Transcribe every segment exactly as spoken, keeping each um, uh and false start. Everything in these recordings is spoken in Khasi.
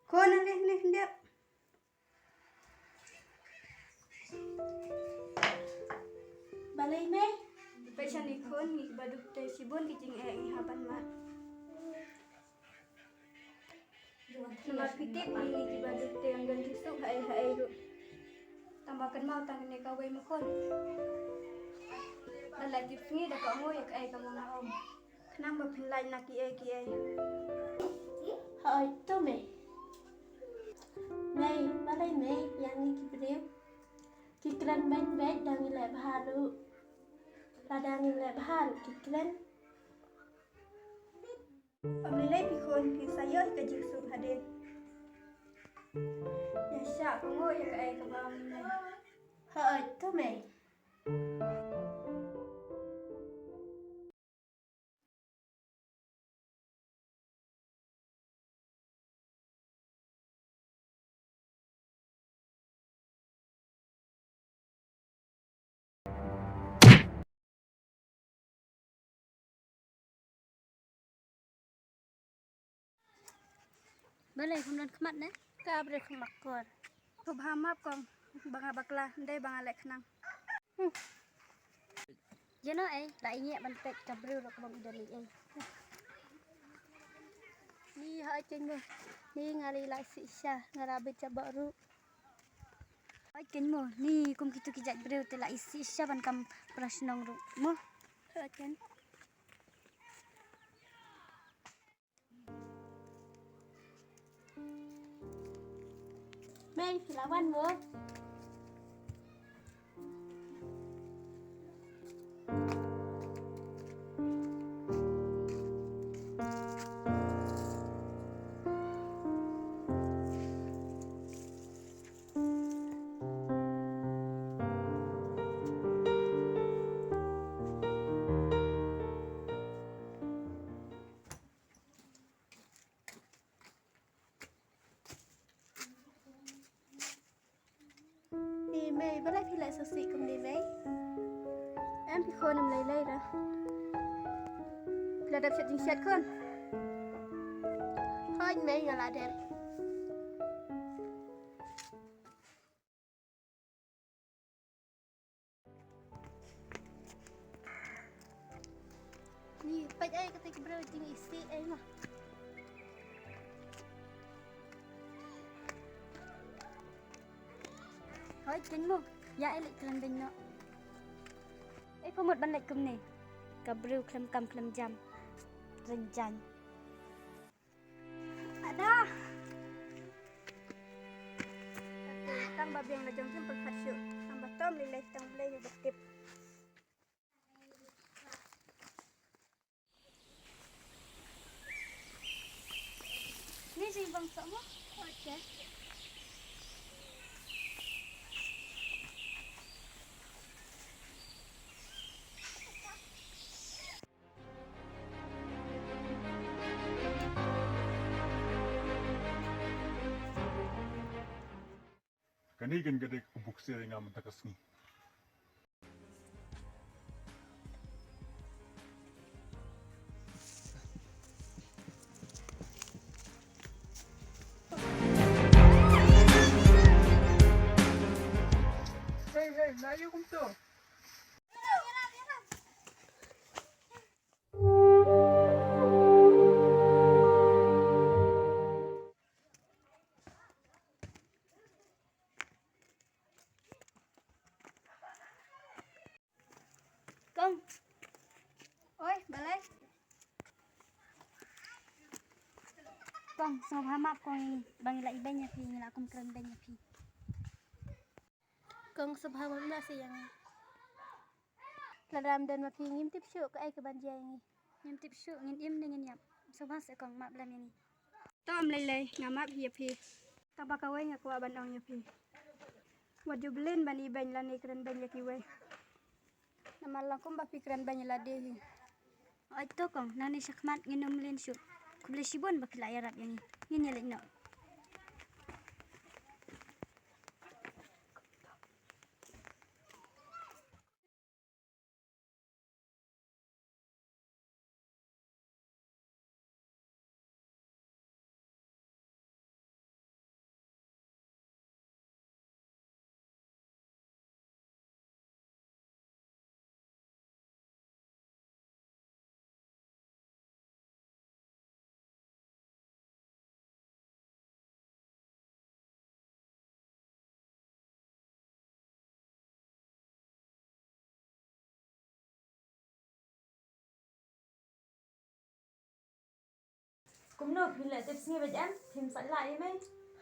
Khun, ale, ale, ale. Balei mei? Peit shane khun, ngi kiba duk te shibun ki jingeh ngi hap ban mad. Namar phi tip ngi, ngi kiba duk te ym don jingsuk haei haei ruh. Tang ba kynmaw tang kane kawei ma khun. Da la tip sngi da ka ong ïa kaei kaba nga ong. Khnang ba phin lait na kiei kiei. Hooid to mei. Mei, balei mei, ïa ngi ki briew ki kren beit beit, da ngi leh bha ruh. Lada ngim leh bha ruh ki kren. Ym lei lei phi khun, phin sa ïoh ïa ka jingsuk hadien. Ïa shah ka nguh ïa kaei kaba ong mei. Hooid to mei. Balei phim don khmat ne? Ka briew khmat kor. Sngewbha map kong, ba nga bakla, ym dei ba nga leh khnang. Hmm. Ïano ei, la i ngiah ban peit ka briew ruh ka bym i don ei ei. Ni hooid keiñ mo. Ni nga la i la isih shisha, nga la bit shaboh ruh. Hooid keiñ mo. Ni kum kitu ki jait briew te la isih shisha ban kam para shnong ruh mo. Hooid keiñ. Mei, phi la wan mo? Ei mei, balei phi leh sngewsih kumne mei? Em phi khun, ym lei lei da. Phi la dep shet jingshet khun? Hooid mei, nga la dep. Ni peit ei kata ka briew jingisih ei ma. Hooid keiñ mo, ïa ei leit kren beiñ noh. Ei pa mut ban leit kumne. Ka briew khlem kam khlem jam. Rynjang. Ada. Tang ba biang la jong kim pyrkhat shuh. Tang ba tom lei lei tang Blei hi ba tip. Ni jingbang sa mo. Okay. Kane kan ka dei ka buk sia ïa nga mynta ka sngi. Hey, hey, na ïa kumto. Kong. Oi, balei? Kong, sngewbha map kong, ba ngi la ibeiñ ïa phi, ngi la kum kren beiñ ïa phi. Kong sngewbha map na seh ïa ngi. Lada ym don ma phi ngim tip shuh kaei kaban jia ïa ngi. Ngim tip shuh ngin im ne ngin ïap. Sngewbha seh kong map lem ïa ngi. To ym lei lei nga map hi ïa phi. Kaba kawei nga kwah ban ong ïa phi, wat ju blin ban ibeiñ lane kren beiñ ïa kiwei. Namar lang kumba phi kren beiñ ïa lade hi. Oi to kong, nangne shakhmat ngin ym mlien shuh. Khublei shibun ba phi la ïarap ïa ngi. Ngin ïa leit noh. Kumno phi leh tipsngi bad em? Phim sait lah i mei?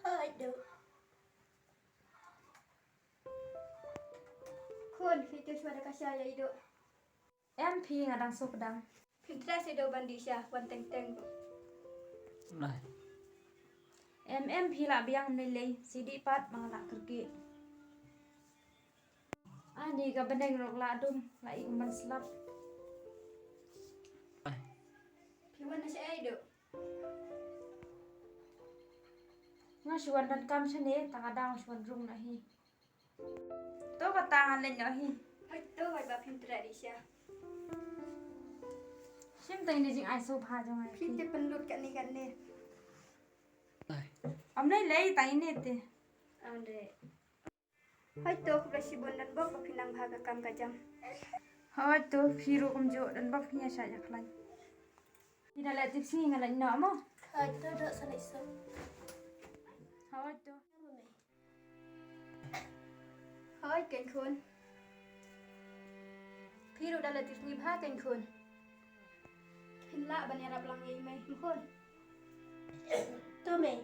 Hoi do. Khun, phi tu shuwa da ka sha ïa i do. Em phi, nga dang suk dang. Phin treh sha i do ban dih sha wan teng teng. Em em phi lah biang, ym lei lei, sidi pat ba nga lah kyrkieh. Ani ka bneng ruh lah dum, lah i kumban slap. Phi wan na shaei do? Nga shu wan donkam shane, tang ka dang shu wan rung na hi. To kata ngan leit noh hi. Hoi to, hoi ba phin treh dih sha. Shim tang ine jingai sngewbha jong ngi. Phi te pynlut kane kane. Ym lei lei tang ine te. Ym lei. Hoi to, khublei shibun don bok ba phi nang bha ka kam ka jam. Hoi to, phi ruh kumjuh don bok phi ïa shah ïa khlaiñ. Phi da leh tipsngi, nga leit noh mo. Hoi to, dok sa leit suk. Hoi to. Hoi kein khun. Phi ruh da leh tipsngi bha kein khun. Phin lah ban ïarap lang ïa i mei mo khun. To mei.